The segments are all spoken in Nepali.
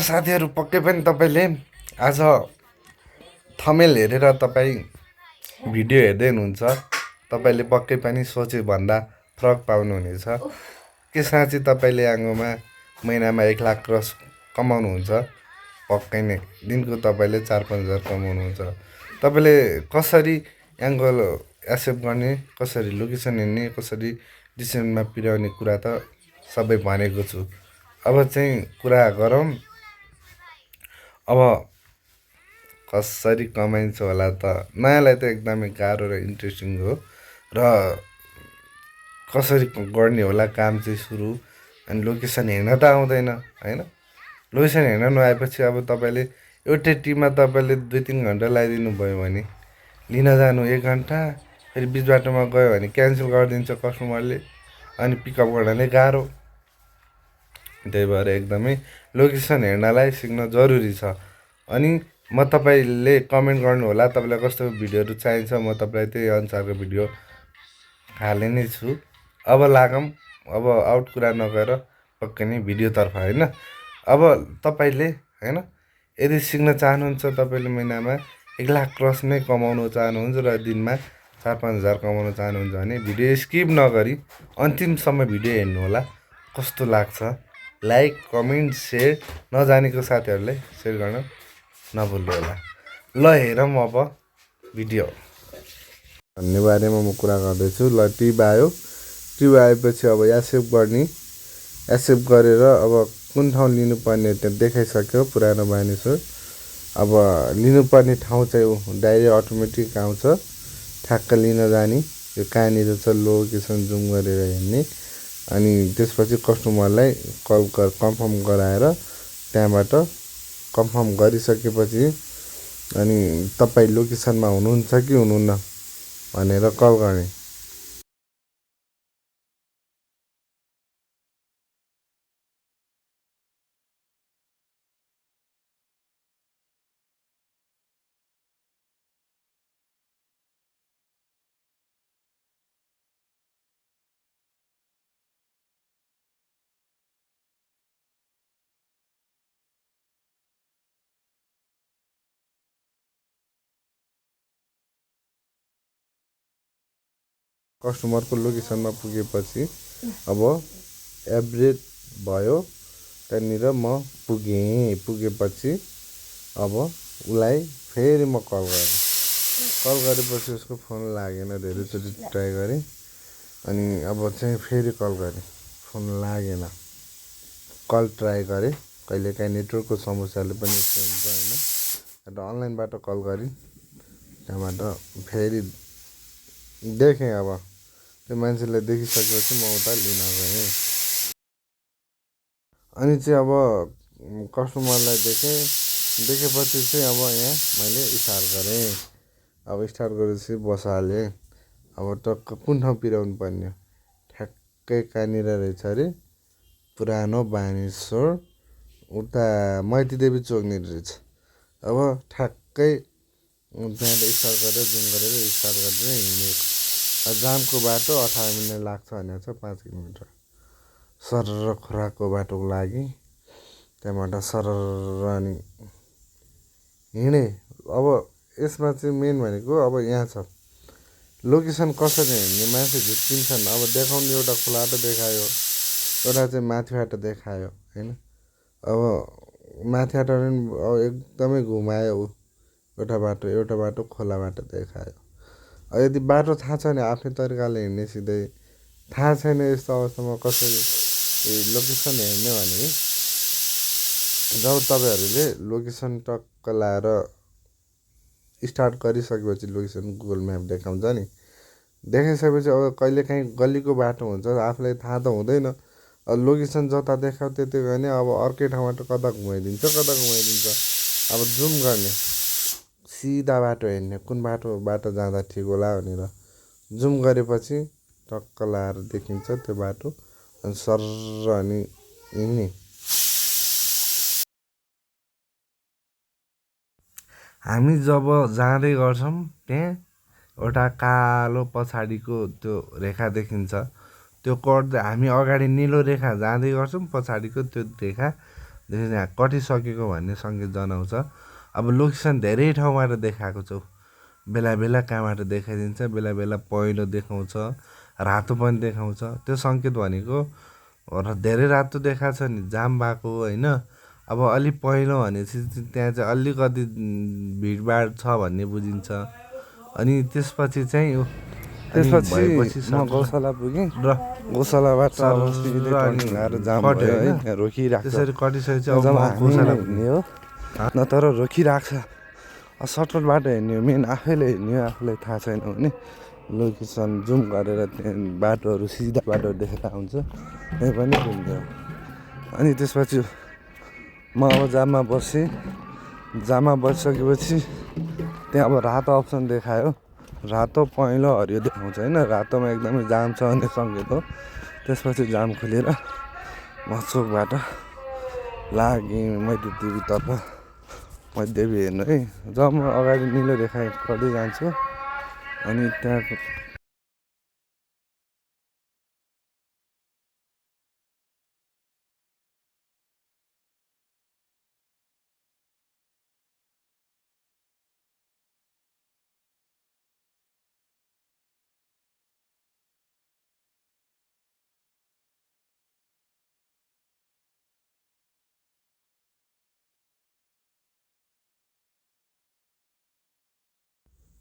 साथीहरू पक्कै पनि तपाईँले आज थमेल हेरेर तपाईँ भिडियो हेर्दै हुनुहुन्छ। तपाईँले पक्कै पनि सोचे भन्दा फरक पाउनुहुनेछ के साँच्चै तपाईँले आङ्गोमा महिनामा 1 लाख क्रस कमाउनुहुन्छ। पक्कै नै दिनको तपाईँले 4-5 हजार कमाउनुहुन्छ। तपाईँले कसरी एङ्गल एक्सेप्ट गर्ने, कसरी लोकेसन हेर्ने, कसरी डिसिजनमा पुर्याउने कुरा त सबै भनेको छु। अब चाहिँ कुरा गरौँ अब कसरी कमाइन्छ होला त। नयाँलाई त एकदमै गाह्रो र इन्ट्रेस्टिङ हो र कसरी गर्ने होला काम चाहिँ सुरु। अनि लोकेसन हेर्न त आउँदैन होइन। लोकेसन हेर्न नआएपछि अब तपाईँले एउटै टिममा तपाईँले 2-3 घन्टा लगाइदिनु भयो भने लिन जानु 1 घन्टा, फेरि बिच बाटोमा गयो भने क्यान्सल गरिदिन्छ कस्टमरले, अनि पिकअप गर्नले गाह्रो। त्यही भएर एकदमै लोकेसन हेर्नलाई सिक्न जरुरी छ। अनि म तपाईँले कमेन्ट गर्नु होला तपाईँलाई कस्तो भिडियोहरू चाहिन्छ, म तपाईँलाई त्यही अनुसारको भिडियो हाल्ने नै छु। अब लागौँ, अब आउट कुरा नगएर पक्कै नै भिडियोतर्फ होइन। अब तपाईँले होइन यदि सिक्न चाहनुहुन्छ, तपाईँले महिनामा 1 लाख क्रस नै कमाउनु चाहनुहुन्छ र दिनमा 4-5 हजार कमाउन चाहनुहुन्छ भने भिडियो स्किप नगरी अन्तिमसम्म भिडियो हेर्नु होला। कस्तो लाग्छ लाइक कमेन्ट सेयर, नजानेको साथीहरूलाई सेयर गर्न नभुल्नु होला। ल हेरौँ अब भिडियो भन्ने बारेमा म कुरा गर्दैछु। ल ट्युब आयो, ट्युब आएपछि अब एक्सेप्ट गर्ने, एक्सेप्ट गरेर अब कुन ठाउँ लिनुपर्ने त्यहाँ देखाइसक्यो पुरानो मानिसहरू। अब लिनुपर्ने ठाउँ चाहिँ डाइरेक्ट अटोमेटिक आउँछ, ठ्याक्क लिन जाने। यो कहाँनिर छ लोकेसन जुम गरेर हेर्ने, अनि त्यसपछि कस्टमरलाई कन्फर्म गराएर त्यहाँबाट कन्फर्म गरिसकेपछि अनि तपाईँ लोकेसनमा हुनुहुन्छ कि हुनुहुन्न भनेर कल गर्ने। कस्टमरको लोकेसनमा पुगेपछि अब एभरेज भयो, त्यहाँनिर म पुगेपछि अब उसलाई फेरि म कल गरेपछि उसको फोन लागेन। धेरैचोटि ट्राई गरेँ, अनि अब चाहिँ फेरि कल गरेँ, फोन लागेन। कल ट्राई गरेँ, कहिलेकाहीँ नेटवर्कको समस्याले पनि यस्तो हुन्छ होइन। एउटा अनलाइनबाट कल गरेँ, त्यहाँबाट फेरि देखेँ। अब त्यो मान्छेलाई देखिसकेपछि म उता लिन गएँ। अनि चाहिँ अब कस्टमरलाई देखेपछि चाहिँ अब यहाँ मैले स्टार्ट गरेँ। अब स्टार्ट गरेपछि बसालेँ। अब टक्क कुन ठाउँ पुर्याउनु पर्ने, ठ्याक्कै कहाँनिर रहेछ अरे पुरानो बानेश्वर उता मैतीदेवी चोकनिर रहेछ। अब ठ्याक्कै त्यहाँबाट स्टार्ट गरेर जुम गरेर स्टार्ट गरेर हिँडेको। जामको बाटो 18 मिनट लाग्छ भनेको छ, 5 किलोमिटर सरर खोराकको बाटोको लागि। त्यहाँबाट सरर अनि हिँडेँ। अब यसमा चाहिँ मेन भनेको अब यहाँ छ लोकेसन कसरी हेर्ने। मान्छे झुक्किन्छन्। अब देखाउनु एउटा खोलाबाट देखायो, एउटा चाहिँ माथिबाट देखायो होइन। अब माथिबाट पनि एकदमै घुमायो, एउटा बाटो खोलाबाट देखायो। यदि बाटो थाहा छ भने आफ्नै तरिकाले हिँड्ने सिधै। थाहा छैन यस्तो अवस्थामा कसरी लोकेसन हेर्ने भने जब तपाईँहरूले लोकेसन टक्क लाएर स्टार्ट गरिसकेपछि लोकेसन गुगल म्याप देखाउँछ नि, देखाइसकेपछि अब कहिलेकाहीँ गल्लीको बाटो हुन्छ, आफूलाई थाहा त हुँदैन। अब लोकेसन जता देखायो त्यति गयो भने अब अर्कै ठाउँबाट कता घुमाइदिन्छ। अब जुम गर्ने, सिधा बाटो हेर्ने, कुन बाटो जाँदा ठिक होला भनेर जुम गरेपछि टक्क लाएर देखिन्छ त्यो बाटो, अनि सरर अनि हिँड्ने। हामी जब जाँदै गर्छौँ त्यहाँ एउटा कालो पछाडिको त्यो रेखा देखिन्छ। त्यो कट्दै हामी अगाडि निलो रेखा जाँदै गर्छौँ, पछाडिको त्यो रेखा यहाँ कटिसकेको भन्ने सङ्केत जनाउँछ। अब लोकेसन धेरै ठाउँबाट देखाएको छु, बेला बेला कहाँबाट देखाइदिन्छ, बेला बेला पहेँलो देखाउँछ, रातो पनि देखाउँछ। त्यो सङ्केत भनेको धेरै रातो देखाएको छ नि जाम भएको होइन। अब अलिक पहेँलो भनेपछि त्यहाँ चाहिँ अलिकति भिडभाड छ भन्ने बुझिन्छ। अनि त्यसपछि चाहिँ म गौशाला पुगेँ र गौशालाबाट जाम भयो है, रोकिरहेको छ। त्यसरी कटिसकेपछि जब हामी हिँड्ने हो न, तर रोकिरहेको छ। सर्टकट हिँड्ने हो, मेन आफैले हिँड्ने हो, आफूलाई थाहा छैन भने लोकेसन जुम गरेर त्यहाँ बाटोहरू सिधा बाटो देखेर हुन्छ, त्यहीँ पनि हिँड्ने हो। अनि त्यसपछि म अब जाममा बसेँ। जाममा बसिसकेपछि त्यहाँ अब रातो अप्सन देखायो, रातो पहेँलो हरियो देखाउँछ होइन। रातोमा एकदमै जाम छ भन्ने सङ्केत हो। त्यसपछि जाम खुलेर म चोकबाट लागेँ मैती देवीतर्फ, मैती देवी हेर्नु है। जब म अगाडि निलो रेखा गर्दै जान्छु अनि त्यहाँको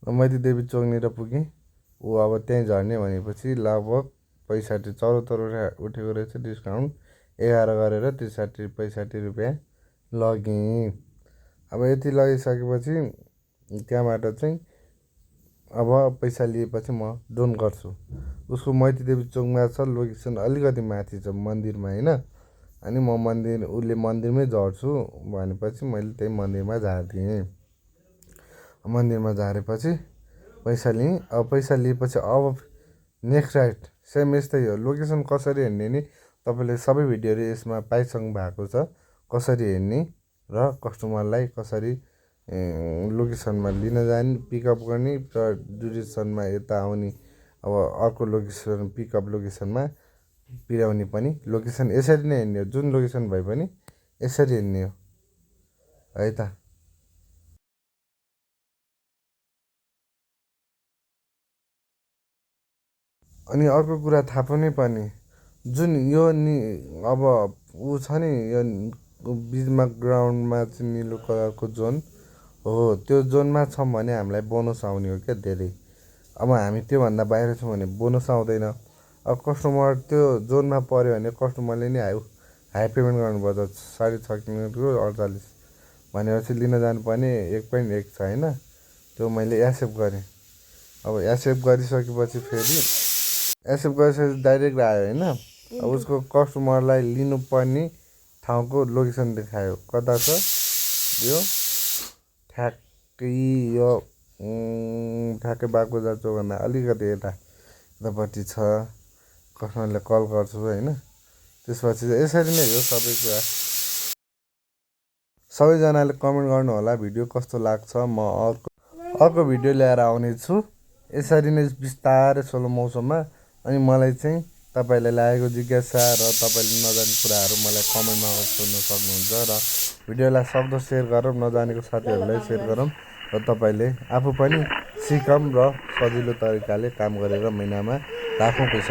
मैती देवी चोकनिर पुगेँ। ऊ अब त्यहीँ झर्ने भनेपछि लगभग 65 उठेको रहेछ। डिस्काउन्ट 11 गरेर 65 रुपियाँ लगेँ। अब यति लगाइसकेपछि त्यहाँबाट चाहिँ अब पैसा लिएपछि म डोन गर्छु। उसको मैती देवी चोकमा छ लोकेसन, अलिकति माथि छ मन्दिरमा होइन। अनि म उसले मन्दिरमै झर्छु भनेपछि मैले त्यही मन्दिरमा झारिदिएँ। मन्दिरमा झारेपछि पैसा लिएँ। अब पैसा लिएपछि अब नेक्स्ट राइट सेम यस्तै हो। लोकेसन कसरी हेर्ने नि तपाईँले सबै भिडियोहरू यसमा पाइसक्नु भएको छ, कसरी हेर्ने र कस्टमरलाई कसरी लोकेसनमा लिन जाने, पिकअप गर्ने र ड्युरेसनमा यता आउने। अब अर्को लोकेसन पिकअप लोकेसनमा पुर्याउने पनि लोकेसन यसरी नै हेर्ने हो। जुन लोकेसन भए पनि यसरी हेर्ने हो है त। अनि अर्को कुरा थाहा पनि पर्ने, जुन यो अब ऊ छ नि यो बिचमा ग्राउन्डमा चाहिँ निलो कलरको जोन हो, त्यो जोनमा छौँ भने हामीलाई बोनस आउने हो क्या धेरै। अब हामी त्योभन्दा बाहिर छौँ भने बोनस आउँदैन। अब कस्टमर त्यो जोनमा पऱ्यो भने कस्टमरले नै हाई पेमेन्ट गर्नुपर्छ। 6.5 किलोमिटरको 48 भनेपछि लिन जानुपर्ने 1.1 छ होइन। त्यो मैले एक्सेप्ट गरेँ। अब एक्सेप्ट गरिसकेपछि फेरि एक्सेप्ट गरिसकेपछि डाइरेक्ट आयो होइन। अब उसको कस्टमरलाई लिनुपर्ने ठाउँको लोकेसन देखायो, कता छ यो ठ्याक्कै यो ठ्याक्कै बागबजार चौकभन्दा अलिकति यतापट्टि छ। कस्टमरले कल गर्छु होइन। त्यसपछि यसरी नै हो सबै कुरा। सबैजनाले कमेन्ट गर्नु होला भिडियो कस्तो लाग्छ। म अर्को भिडियो ल्याएर आउनेछु यसरी नै बिस्तारै स्लो मौसममा। अनि मलाई चाहिँ तपाईँलाई लागेको जिज्ञासा र तपाईँले नजाने कुराहरू मलाई कमेन्टमा सोध्न सक्नुहुन्छ। र भिडियोलाई सक्दो सेयर गरौँ, नजानेको साथीहरूलाई सेयर गरौँ र तपाईँले आफू पनि सिकौँ र सजिलो तरिकाले काम गरेर महिनामा लाखौँ पैसा